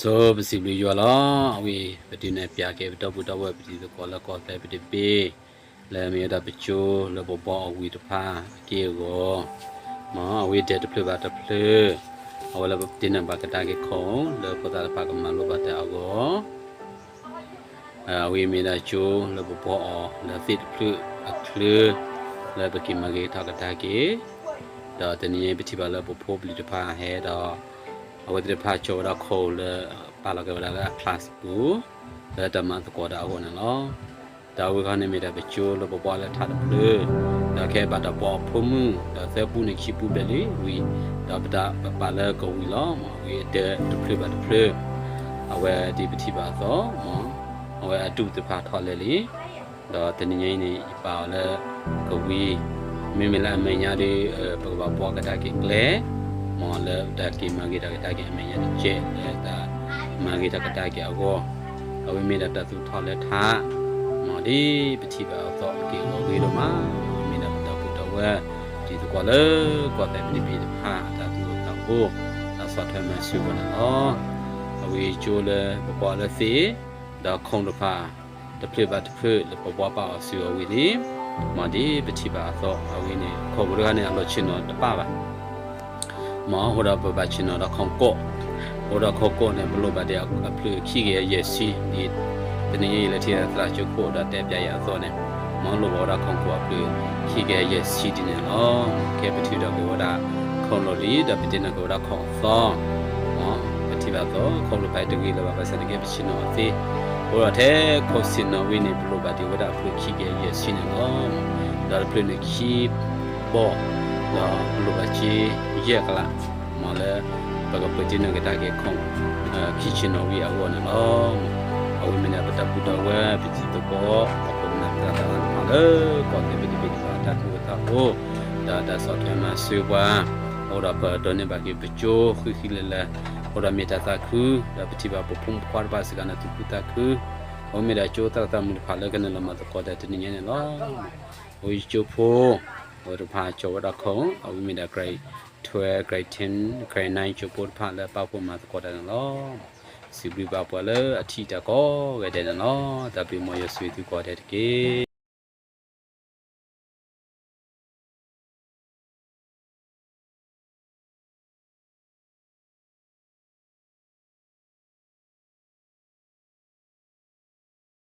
ဆိပစံးဘျုးယွၤလီၤ. အဝဲပတုၤနဲၣ်ပၠးက့ၤပဒီပုၢ်ဒီဝဲၢ်ပတံၤသကိးလၢကီၢ်သဲးပတဘ့ၣ် လၢမ့ၢ်ဝဲဒၣ်ပကၠိလၢပဘှီအီၤဝံၤတဖၣ်အက့ၢ်အဂီၤ, မ်အဝဲဒၣ်တဖျၢၣ်ဘၣ်တဖျၢၣ် အဝဲလၢပတ့နၢ်ဘၣ်ကဒါက့ၤခိၣ်လၢဖိသၣ်တဖၣ်ကမၤလိဘၣ်တၢ်အဂီၢ် အဝဲမ့ၢ်ဒၣ်ကၠိလၢပဘှီအီၤလၢသ့ၣ်တဖျၢၣ်အချၢ လၢပက့ၤမၤဂ့ၤထီၣ်ကဒါက့ၤ, ဒီးတနံၤညါပထံၣ်ဘၣ်လၢပဖိပလံၤတဖၣ်ဟဲဒီး အဝဲသ့ၣ်တဖၣ်ကၠီဝဲဒၣ်ခိၣ်လၢပာ်လီၤက့ၤဝဲဒၣ်လၢအ class ပူၤ လၢတၢ်မၤသကိးတၢ်အဂီၢ်န့ၣ်လီၤ. ဒီးအဝဲခီန့ၣ်မ့ၢ်ဒၣ်ပကၠိလၢပဘှီလၢထးတဖျၢၣ်, ဒီးခဲအံၤဘၣ်တၢ်ဘှီအဖိမုၣ် ဒီးသၢပူန့ၣ်ခံပူဘျဲၣ်လံဝံၤ, ဒီးပတၢ်ပပာ်လၢကဝံၤလီၤ. မ်အဝဲအဒၢးတဖျၢၣ်ဘၣ်တဖျၢၣ် အဝဲဒ်ပထံၣ်ဘၣ်အသိး မ်အဝဲအဒူၣ်တဖၣ်ထီၣ်လဲၢ်လံ, ဒီးတနံၤညါအံၤန့ၣ် ယပာ်အီၤလၢကဝံၤ, မ့မ့ၢ်လၢအမဲာ်ညါဒီး ပကဘၣ်ဘှီကဒါက့ၤကျဲ မ်လၢတၢ်က့ၤမၤဂ့ၤတၢ်ကဒါက့ၤအမဲာ်ညါတကဲး လၢတၢ်မၤဂ့ၤတၢ်ကဒါက့ၤအဂီၢ်, အဝဲမ့ၢ်ဒၣ်တၢ်သူၣ်ထီၣ်လၢထး, မ်ဒ်ပထံၣ်ဘၣ်အသိးက့ၤဂီၤဂ့ၤဒိၣ်မး, မ့ၢ်ဒၣ်ပဒီပုၢ်ဒီဝဲၢ် တံၤသကိးလၢကီၢ်သဲးပတဘ့ၣ်တဖၣ် အတၢ်သူၣ်အိၣ်သးအိၣ် တၢ်ဆီၣ်ထွဲမၤစၢၤပှၤန့ၣ်လီၤ. အဝဲကၠိလၢပဘှီလၢသ့ၣ် ဒီးခိၣ်တဖၣ် တဖျၢၣ်ဘၣ်တဖျၢၣ်လၢပဘှီပာ်အီၤဆူအဝံၤလံ, မ်ဒ်ပထံၣ်ဘၣ်အသိး အဝဲန့ၣ် ခိၣ်ပူၤတခါန့ၣ် အလီၤဆ့ၣ်နီၤတပၣ်ဘၣ် မ်အဃိဒီးပဘၣ်ဆ့ၣ်နီၤဒီးခိၣ်ကိး, အဃိဒီးခိၣ်ကိးန့ၣ် ပလိၣ်ဘၣ်ဒံးအဖျၢၣ်ခံကယၤယဲၢ်ဆံဒ် တနံၤညါအံၤလၢထံၣ်သရၣ်ကၠိခိၣ်ဒီးတဲပၠးယၤအသိးန့ၣ်, မ်လိၣ်ဘၣ်ဝဲဒၣ်ခိၣ်ကိးအဖျၢၣ်ခံကယၤယဲၢ်ဆံဒ်န့ၣ်လီၤ. ခဲပထုးထီၣ်က့ၤဝဲဒၣ်ခိၣ်လီၢ်လံၤ ဒီးပတ့နၢ်က့ၤဝဲဒၣ်ခိၣ်အသီ မ်ပထံၣ်ဘၣ်အသိး ခိၣ်လိၣ်ဖးတဂ့ၤလၢၤဘၣ် ဘၣ်ဆၣ်န့ၣ်က့ ပဆ့ၣ်နီၤအီၤသ့, အဃိဒီးထဲခိၣ်ဆ့ၣ်နီၤဝံၤန့ၣ် ပလိၣ်ဘၣ်ဒံးဝဲဒၣ်အဖျၢၣ်ခံကယၤယဲၢ်ဆံန့ၣ်လီၤ. ဒီးတဖျၢၣ်န့ၣ်ခံဘီၣ်, ဒီးပလိၣ်ဘၣ်က့ယဲၢ်ကလး, မ်လၢ ပကပှ့ၤတ့နၢ်က့ၤတၢ်က့ၤခိၣ် ခံဆ့ၣ်နီၤဝံၤအဂီၢ်န့ၣ်လီၤ. အဝဲမ့ၢ်ဒၣ်ပဒီပုၢ်ဒီဝဲၢ်ပတံၤသကိး ပခိၣ်ပနၢ်သရၣ်သမါလၢကီၢ်သဲးပတဘ့ၣ်တဖၣ်အတၢ်သူၣ်အိၣ်သးအိၣ် ဒီးတၢ်ဆီၣ်ထွဲမၤစၢၤပှၤ, အဃိဒီးပဒိးန့ၢ်ဘၣ်က့ၤပကၠိဃံဃံလၢၤလၢၤ, အဃိဒီးမ့ၢ်တၢ်သးခု, ဒီးပထံၣ်ဘၣ်ပဖိမုၣ်ဖိခွါတဖၣ်စှၤဂၤန့ၣ်သူၣ်ခုသးခု, အဝဲမ့ၢ်ဒၣ်ကၠိသရၣ်သမါမုၣ်တဖၣ်လၢကနုာ်လီၤမၤသကိးတၢ်တနံၤညါန့ၣ်လီၤ. အဝဲကၠိဖိ အဝဲတဖၣ်ကၠီဝဲဒၣ်ခိၣ်, အဝဲမ့ၢ်ဒၣ် grade twelve, grade ten, grade nine ကၠိဖိတဖၣ်လၢပာ်ဖှိၣ်မၤသကိးတၢ်န့ၣ်လီၤ. စံးဘျုးဘၣ်ပှၤလၢအထံၣ်တၢ်ကိးဂၤဒဲးန့ၣ်လီၤ. တၢ်ဘျုးမ်ယွၤဆိၣ်ဂ့ၤသုကိးဂၤဒဲးတက့ၢ်.